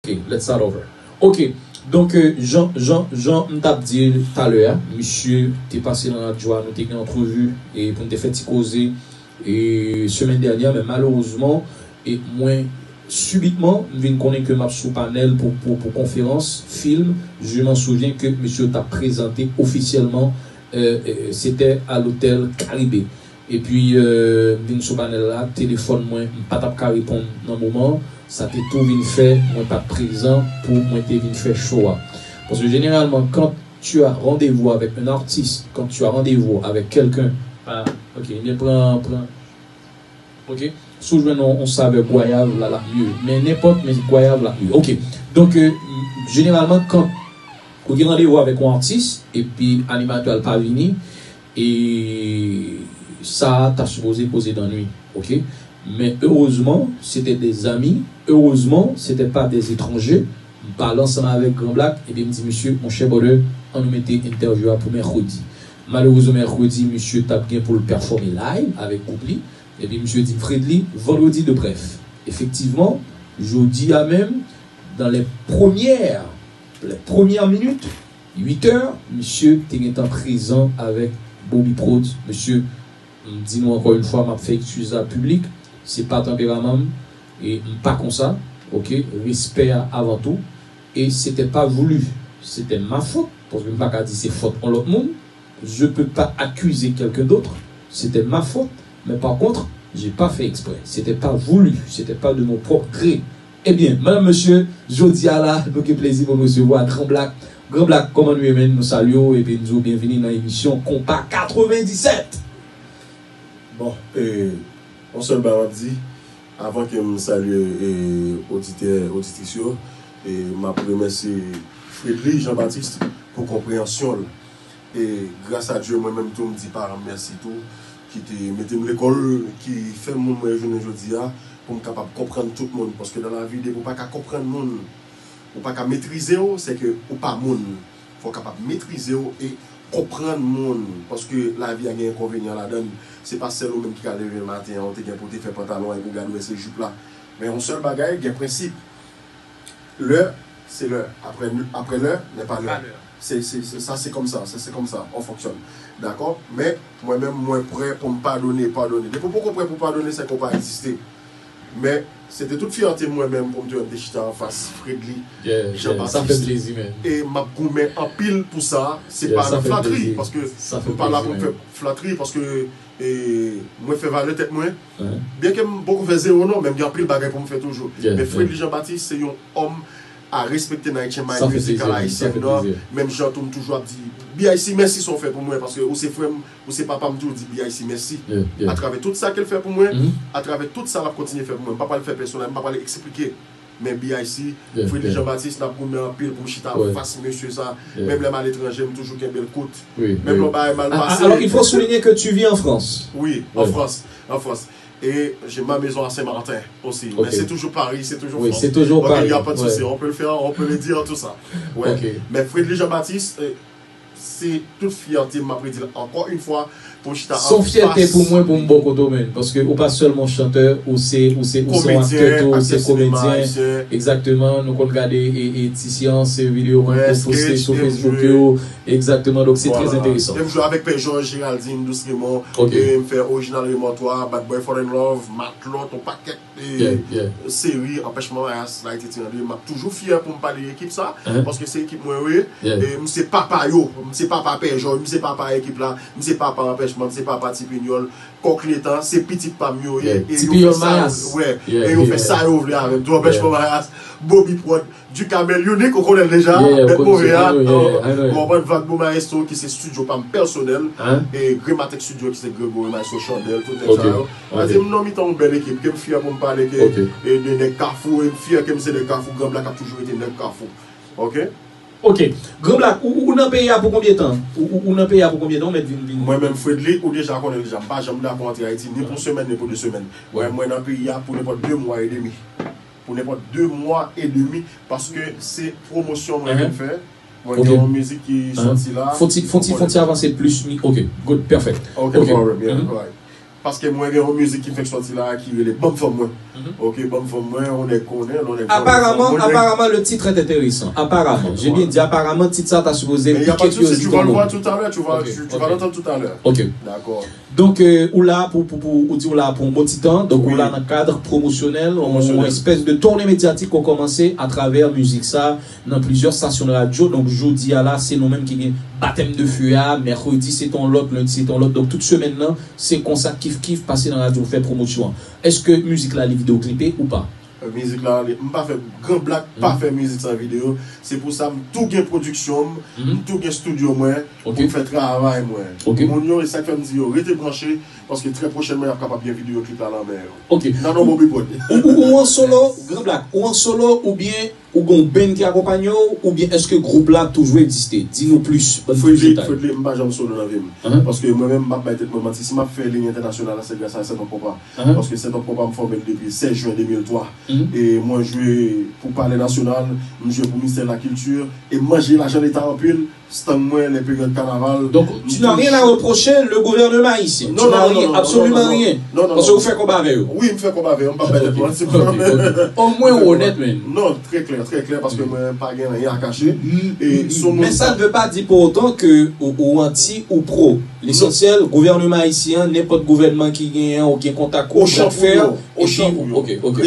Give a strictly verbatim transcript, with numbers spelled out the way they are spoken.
Ok, let's start over. Ok, donk, euh, jan, jan, jan m t ap di talè a, misye te pase nan radyo a, nou te gen antrevi e pou n te fè ti koze e semèn dènyè, men malerezman, e mwen, sibitman, m vin konnen ke m ap sou panèl pou, pou, pou konferans, film, je m'en souviens ke misye t ap prezante ofisyèlman, euh, euh, se te a Lotèl Karibe. Epi, euh, m vin sou panèl la, telefòn mwen, m pa t ap ka reponn nan moman an. Sa te tou vin fè, mwen pa t prezan pou mwen te vin fè show a. Paske jeneralman, quand tu as rendez-vous avec un artiste, quand tu as rendez-vous avec quelqu'un, ah, ok, men pran, pran, ok, si w jwenn yon, yon savè gwayav la, l ap mye. Men nenpòt, men gwayav la ap mye. Ok, donk, euh, jeneralman, kan ou gen randevou avèk yon atis, epi animatè a l pa vini, e sa ta sipoze koze dan nwi, ok? Men erezman, se te de zanmi, erezman, se te pa de etranje. M pale ansanm avèk Gran Black, epi m di, "Mesye, monchè, brother, ann nou mete entèvyou a pou mèkredi." Malerezman, mèkredi, misye t ap gen pou l pèfòme live avèk gwoup li, epi misye di m, "Fredly, vendredi de bref." Efektivman, jodi a menm, dans les premières, les premières minutes, uit è, misye te gentan prezan avèk Bobby Prod. Mesye, m di nou ankò yon fwa, m ap fè eskiz la piblik, se pa tanperaman m, e m pa konsa, ok? Respè a avan tou, e se te pa voulu, se te ma fot, paske m pa ka di se fòt yon lòt moun, je peux pas accuser quelqu'un d'autre, c'était ma faute, mais par contre, j'ai pas fait exprès, c'était pas voulu, c'était pas de mon propre gré. Ebyen, medam, mesye, jodi a la, nou gen plezi pou nou resevwa Gran Black. Gran Black, kòman nou ye, menn? Nou salye w epi n di w byenvini nan emisyon Konpa katrevenndisèt. Bon, e, yon sèl bagay m ap di, avan ke m salye, e, oditè, oditris yo, e, m ap remèsye Fredly Jean Baptiste pou konpreyansyon l. E gras a Dye, mwen menm tou, m di paran m mèsi tou, ki te mete m lekòl, ki fè m moun mwen ye jounen jodi a, pou m kapab konprann tout moun. Paske nan lavi, depi w pa ka konprann moun, ou pa ka metrize w, se ke ou pa moun. Fò w kapab metrize w e konprann moun. Paske lavi a gen enkonvenyan ladan l. Se pa sèl ou menm ki ka leve maten an, ou te gen pou w te fè pantalon an epi w gade w wè se jip la. Men yon sèl bagay, gen prensip. Lè, se lè. Après, après l'heure n'est pas l'heure. C'est, c'est, c'est, ça, c'est comme ça, ça, c'est comme ça, on fonctionne. Dakò? Men, mwen menm, mwen prè pou m padone, padone. Depi w poko prè pou w padone, se ke w pa egziste. Men, se te tout fyète mwen menm pou m te wè m te chita anfas Fredly Jean Baptiste. E m ap goumen anpil pou sa. Se pa nan flatri, paske m pa la pou m fè flatri, paske e mwen fè valè tèt mwen. Byenke m poko fè zewo non, men m gen anpil bagay pou m fè toujou. Men Fredly Jean Baptiste se yon òm a respekte nan Ayisyen, mizikal ayisyen nan. Menm jan tou m toujou ap di B I C mèsi sa w fè pou mwen, paske ou se frè m, ou se papa m tou, di B I C mèsi. Atravè tout sa ke l fè pou mwen, atravè tout sa l ap kontinye fè pou mwen. M pa pral fè pèsonèl, m pa pral eksplike. Men B I C, Fredly Jean Baptiste, n ap goumen anpil pou m chita anfas mesye sa. Menm lè m aletranje, m toujou kenbe l kout. Menm lè yon bagay mal pase. Alors, il faut souligner que tu vis en France. Oui, en France. En France. Et j'ai ma maison à Saint-Martin aussi. Mais c'est toujours Paris, c'est toujours France. Ok, il n'y a pas de souci. On peut le faire, on peut le dire, tout ça. Ouais. Men Fredly Jean Baptiste, se tout fyète m, m ap redi l ankò yon fwa, pou m chita anfas. Se yon fyète pou mwen pou m bò kote w, menn, paske ou pa sèlman chantè, ou se, ou se, ou se yon aktè tou, ou se komedyen. Egzakteman, nou konn gade e, e ti seyans videyo konn poste sou Facebook yo. Egzakteman, donk se trè enteresan. E m jwe avèk Pè Jòj, Géraldine, Douce Raymond, e m fè Original Raymond twa, Bad Boy Fall in Love, Matlòt, yon pakèt e seri Anpèchman Mayas, Layite Ti Andre, m ap toujou fyè pou m pale de ekip sa, paske se ekip mwen yo ye. E m se papa yo, m se papa Pè Jòj, m se papa ekip la, m se papa Anpèchman, m se papa Ti Pinyòl, Kòk Letan, se pitit pa m yo ye, e yo fè sa yo vle avè m tou, Anpèchman Mayas, Bobby Prod, Ducamel, Unique, ou konnen l deja, Bèt Move a, ou konprann, Vagbo Maestro ki se estidyo pa m pèsonèl, e Grematek Studio ki se Gregory Maestro Chandèl, tout nèg sa yo. Sa di m nan mitan yon bèl ekip, ke m fyè pou m pale ke, e de nèg Kafou, e m fyè ke m se nèg Kafou, Gran Blak ap toujou rete nèg Kafou. Ok? Ok. Gran Blak, ou, ou nan peyi a pou konbyen tan? Ou, ou, ou nan peyi a pou konbyen tan? Ou mèt vin, vin. Mwen menm, Fredly, ou deja konnen deja, m pa janm dakò antre Ayiti, ni pou semèn, ni pou de semèn. Mwen, mwen nan peyi a pou nenpòt de mwa edemi. Pou nenpòt de mwa edemi, paske se pwomosyon mwen vin fè. Mwen gen yon mizik ki sòti la. Fon ti, fon ti, fon ti avanse plis, mi, ok, good, perfect. Ok, ok. Paske mwen gen yon mizik ki fèk sòti la, ki rele Banm Fanm Mwen. Ok, ban m fanm mwen, yon nèg konnen, yon nèg konnen. Apparemment, apparemment, le titre est intéressant. Apparemment, j'ai bien dit apparemment, tit sa ta sipoze piquer curiosité. Mais il n'y a pas de souci, tu vas le voir tout à l'heure, tu vas, tu, tu vas l'entendre tout à l'heure. Ok. D'accord. Donk, euh, ou la pou, pou, pou, ou di ou la pou yon bon ti tan, donk ou la nan kad pwomosyonèl, yon espès de tournée médiatique ou kòmanse atravè mizik sa, nan plizyè stasyon radyo. Donk, jodi a la, se nou menm ki gen batèm de feu a, mèkredi se ton lòt, lendi se ton lòt. Donk, tout semèn nan, se konsa kif kif pase nan radyo, fè pwomosyon an. Èske mizik la li videyo klipe ou pa? Mizik la, li, m pa fè, Gran Black pa fè mizik san videyo. Se pou sa m tou gen pwodiksyon m, m tou gen estidyo mwen pou m fè travay mwen. Moun yo, e sa k fè m di yo, rete branche, paske trè pwochènman, y ap kapab gen videyo klip la nan men yo. Ok. Nan non Bobby Prod. Ou, ou, ou an solo, Gran Black, ou an solo oubyen ou gen yon band ki akonpanye w, oubyen èske gwoup la toujou egziste? Di nou plis, ban nou plis detay. Fredly, m pa janm solo nan vi m. Paske mwen menm, m p ap bay tèt mwen manti. Si m ap fè liy entènasyonal la, se gras a Sèt Òk Konpa. Paske Sèt Òk Konpa, m fòme l depi sèz jen de mil twa. E mwen jwe pou Palè Nasyonal, m jwe pou Ministè Lakilti, e m manje lajan Leta anpil, stang mwen, lè peryòd kanaval. Donc, tu n'as rien à reprocher le gouvernement haïtien. Tu n'as rien, absolument rien. Paske ou fè konba avè yo. Wi, m fè konba avè yo, m pa bay tèt manti. Omwen ou onèt, men. Non, trè klè, trè klè, paske mwen pa gen anyen a kache. E sou moun sa. Mais ça ne veut pas dire pour autant que ou, ou anti ou pro. Lesansyèl, gouvènman ayisyen an, nenpòt gouvènman ki genyen, ou gen kontak ou, ou ap fè, epi, ok, ok.